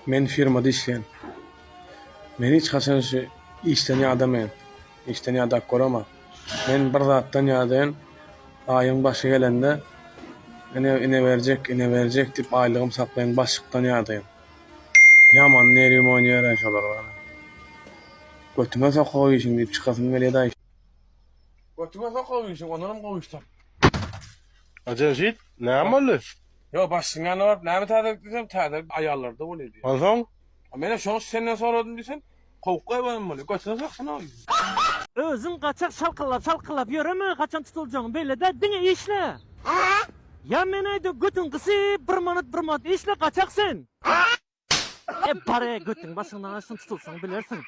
Men firmada işleýän. Men hiç haçan şu işden ýadamaýan. Işden ýadap göremok. Men bir zatdan ýadaýan, aýyň başy gelende ine ine berjek, ine berjek diýip aýlygym saklaýan başlykdan ýadaýan. Ýaman nerwim oýnaýar-aý şolar bilen. Götüňe sokaw işiň diýip çykasym gelýär-aý. Götüňe sokaw işiň, ondanam gowy iş tap. A Jemşit, näme boldy? Ýok, başlygyň ýanyna baryp näme täzelik diýsem, täzelik aýallarda bolýar diýýär. Onsoň? A menem şoňa senden soradym diýsem, kowup goýberin bolýar. Götüne soksana o ýüzüni. Özüň gaçak şalkyllap şalkyllap ýöreme haçan tutuljagyň belli däl diňe işle. Ýa men aýda götüň gysyp bir manat bir manat işle gaçak sen. E bar-e götüň başyňdan aşsyn tutulsaň bilersiň.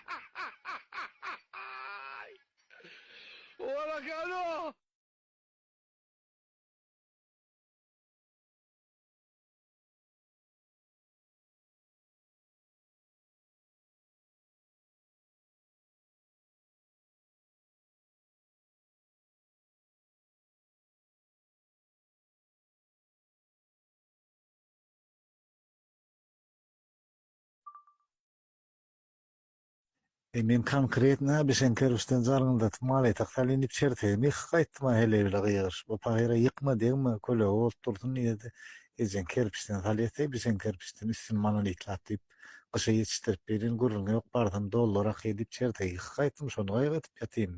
E men konkretno bişen kerpiçden jarňyldatyp mal ýatak salyn diýip çertegimi ýykyp gaýtdym-a heleý bile gygyryşyp. O pahyra ýykma degme, kölege bolup dursun diýdi. Ejeň kerpiçden salýas-eý bişen kerpiçden üstüni monolitlap diýip, gyşa ýetişdirip berin, gürrüň ýok, barsam dollar akýa diýip çertegi ýykyp gaýtdym, şony gaýgy edip ýatyn.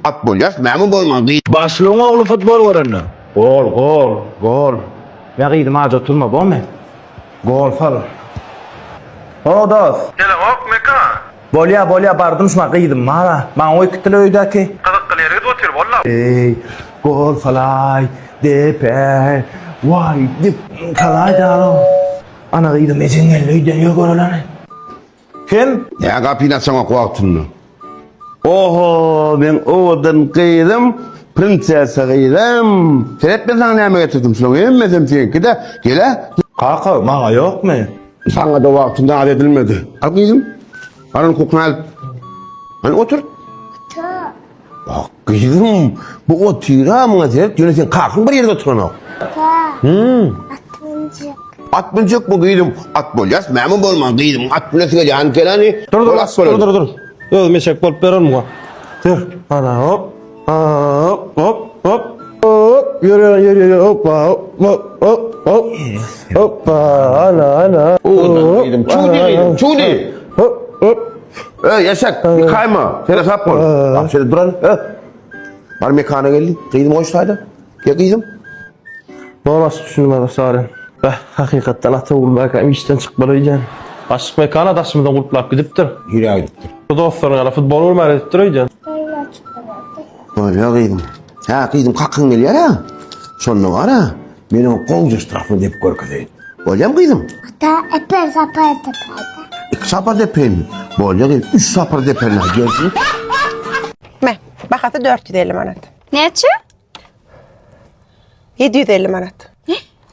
At bolýas, näme bolman gyz. Başlygyň ogly futbol görende. Gol, gol, gol. Ýa gyzym aja oturma bormy? Gol sal. Ho dos. Gelemok Meka. Bolýa bolýa bardym şuna gyzym bara. Maňa goýup gitdiler öýdäki. Gyzykly ýere gidip otyr walla. Eý gol salaý depe waý dip salaý dalo. Ana gyzym ejeň geldi öýden ýör göreleni. Kim? Nä gapyny açaňok wagtynda? Oho, meň owadan gyzym, prinsessa gyzym. Seret men saňa näme getirdim, şulaň hemmesem seňki-dä. Gel-ä. Kaka, maňa ýokmy? Saňa-da wagtynda az edilmedi. Al gyzym. Al ony kukna al. Hany otur. Otur. Bak gyzym, bu otyr-a muňa seret, ýöne seň kakaň bir ýerde oturanok. Ata. Hmm. At münjek. At münjekmi gyzym? At bolýas, näme bolman gyzym, at münesi gelýär, hany gel hany. Dur dur, Bol at dur bolaly. dur dur. Özüm eşek bolup bererin muňa. Dur. Ana hop. Hop hop hop. Hop ýör ýör ýör ýör hoppa hop hop hop hop. Hoppa ana ana. Owadan gyzym, çuwdy gyzym, çuwdy. Hop hop. Öý, eşek, ýykaýma, seresap bol. Bak, şeýle duran, ö. Bar mekana geldi. Gyzym goý şu taýda. Gel gyzym. Bol açyp düşündim aga sorry. Beh, hakykatdan ata ogul barkam işden çykmaly öýdýän. Başlyk mekana daşymyzdan gulplap gidipdir. Nirä gidipdir? Bu dostlaryň ýaly futbol görmäge gidipdir öýdýän. Bolýa gyzym. Hä, gyzym kakyň gelýär-ä. Şonda bar-a, men oňa gowja ştrafyny depip görkezeýin. Bolýamy gyzym? Ata, eper sapar depäýdä. Iki sapar depeýinmi? Bolýa gyzym, üç sapar deperin-ä, gelsin. Me, bahasy 450 manat. Näçe? 750 manat.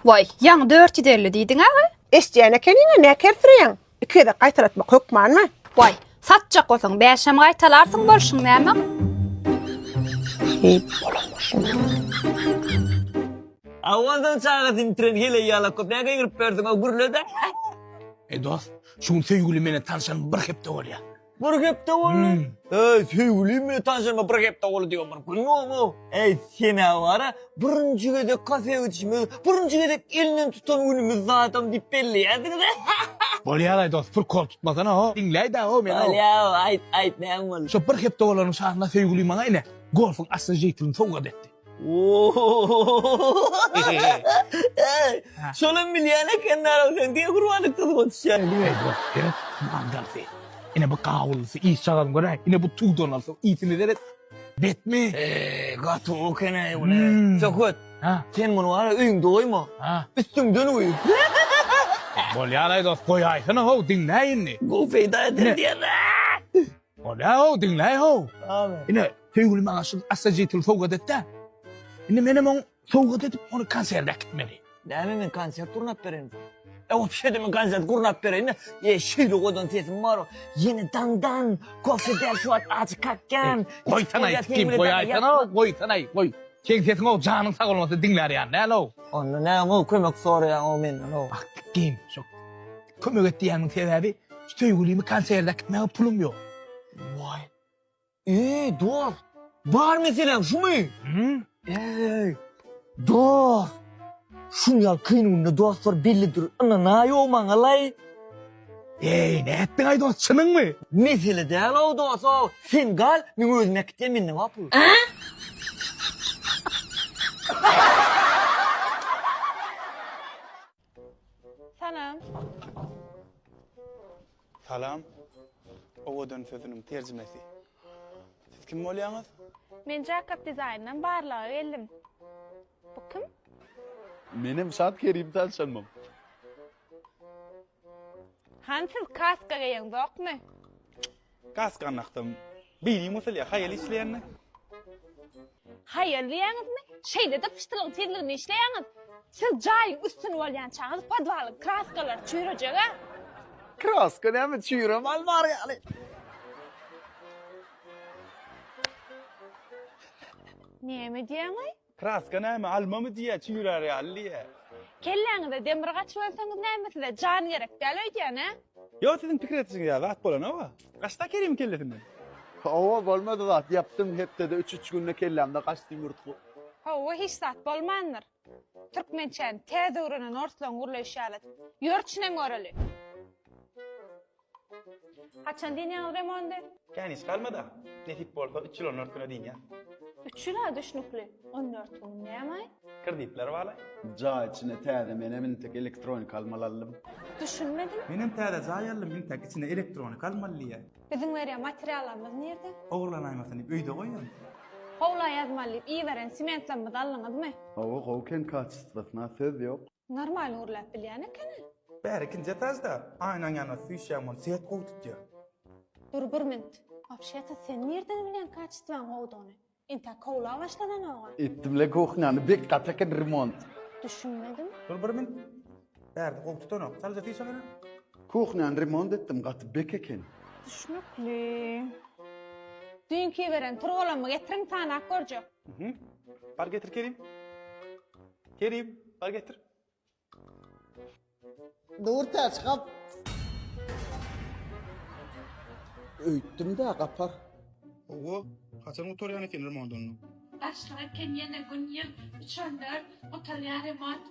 Waý, ýaňy 450 diýdiň aga. Eşidýän ekeniň-ä, nä kersireýäň? Iki gezek gaýtalatmak hökmanmy? Waý, satjak bolsaň bäşem gaýtalarsyň bolşuň näme? Eý, bolan bolşuň. Awaldan çagasyny ýitiren heleý ýalak köp näge gygyryp berdiň-ow gürle-de. Eý dost, şu gün söýgülim menen tanşanyma bir hepde bolýar. Bir hepde boldy. Eý, söýgülim bilen tanşanyma bir hepde boldy diýen bir gün bolmy? Eý, sen-ä bar-a, birinji gezek kafe gidişimiz, birinji gezek elinden tutan günümiz zadam diýip belleýärdiňiz-ä. Bolýar-aý dost, prikol tutmasana-ho. Diňläý-dä-ho meni-ow. Bolýar-ow, aýt, aýt, näme boldy? Şo bir hepde bolanyň şanyna söýgülim maňa ine, golfuň oswežitelini sowgat etdi. Eý, şonam bilýän ekenler-ow sen, diňe gurbanlyk gyzyga düşýän. Diňe dost, seret, mandalsy. Ine bu gawunlysy, iş çagazyny göräý. Ine bu tugdanalysy, ysyny seret. Betmi? Eý, gaty gowy eken-eý bu. Söhbet, sen muny bar-a öýüňde goýma. Üstüňden guý. Bolýar-aý dost, goýaýsana how, diňläý indi. Gowy peýda eder diýen. Bolýar how, diňläý how. Ine, söýgüli maňa şu assajitil sowgat etdi. Indi menem oň sowgat edip, ony konserte äkitmeli. Näme men konsert gurnap bereýin? E wapşe-de men konsert gurnap bereýin. E şeýle owadan sesim bar. Ýene daňdan kofe däl şu wagt ajy kakýan. Goýsana, kim goýaýsana, goýsana, goý. Seň sesiň ow janyň sag bolmasa diňlär ýaly däl ow. Onda näme ow kömek soraýaň ow menden ow. Bak dikgim şo kömek et diýýäniň sebäbi şu söýgülimi konserde äkitmäge pulum ýok. Waý. Eý dost bar meseläň şumy? Eý dost şuň ýaly kyn günde dostlar bellidir ynanaý ow maňa laý. Eý nätdiňaý dost çynyňmy? Mesele däl-ow dos-ow, sen gal, men özüm äkitýän, mende bar pul. Salam. Salam. Owadan sözüniň terjimesi. Siz kim bolýaňyz? Men Jakob dizaýndan barlaga geldim. Bu kim? Menem Şat Kerim tanşanmam. Hany siz kaska geýeňzokmy? Kaskany daksam beýnim gysylýar, haýal işleýände. Haýal diýýäňizmi? Şeýle-de pyşdylygyň tizliginde işleýäňiz. Siz jaýyň üstüni bolýançaňyz podwalyň kraskalary çüýrejeg-ä. Kraska näme çüýrem almar ýaly. Näme diýýäň-aý? Kraska näme almamy diýýä çüýrär ýaly diýýä. Kelläňize demir gaçyberseňiz näme size jan gerek däl öýdýän hä? Ýok siziň pikir etişiňiz ýaly zat bolanoga. Gaçda Kerimiň kellesinden. Hawa bolmady zat ýapdym hepdede üç üç günde kellämde gaçdy ýumurtga. Hawa hiç zat bolmandyr. Türkmençäni täze öwrenen orslaň gürleýşi ýaly. Ýör içinem göreli. Haçan dynýaňyz remondy? Kän iş galmada. Nesip bolsa üç ýyl on dört güne dynýas. Üç ýyl-a düşnükli. On dört gün näme-aý? Kreditler bar-laý. Jaý içine täze menem intek elektronika almaly aldym. Düşünmedim. Menem täze jaý aldym intek içine elektronika almaly diýýä. Biziň berýän materiallarymyz nirde? Ogurlanaýmasyn diýip öýde goýýan. Howla ýazmaly diýip iberen sementlerimizi aldyňyzmy? Hawa gowy eken kaçestwasyna söz ýok. Normalny gürläp bilýän ekeni. Bäri ikinji etažda aýnaň ýanyna süýşýän bolup svet gowy tutýar. Dur bir minut. Wapşeta sen nirden bilýäň kaçestwaň gowudygyny? Entäk howla başlananoga. Etdimle kuhnýany bek gaty eken remont. Düşünmedim. Dur bir minut. Bärde gowy tutanok. Çalja süýşe gene. Kuhnýany remont etdim gaty bek eken. Düşnükli. Düýnki iberen turbalammy getiriň sanap görjek. Bar getir Kerim. Kerim, bar getir. Dur täç gap. Öýtdüm-dä gapar. Hawa, haçan gutarýan eken remont onda? Başlyk eken ýene gün ýyl üç on dört gutarýar remont.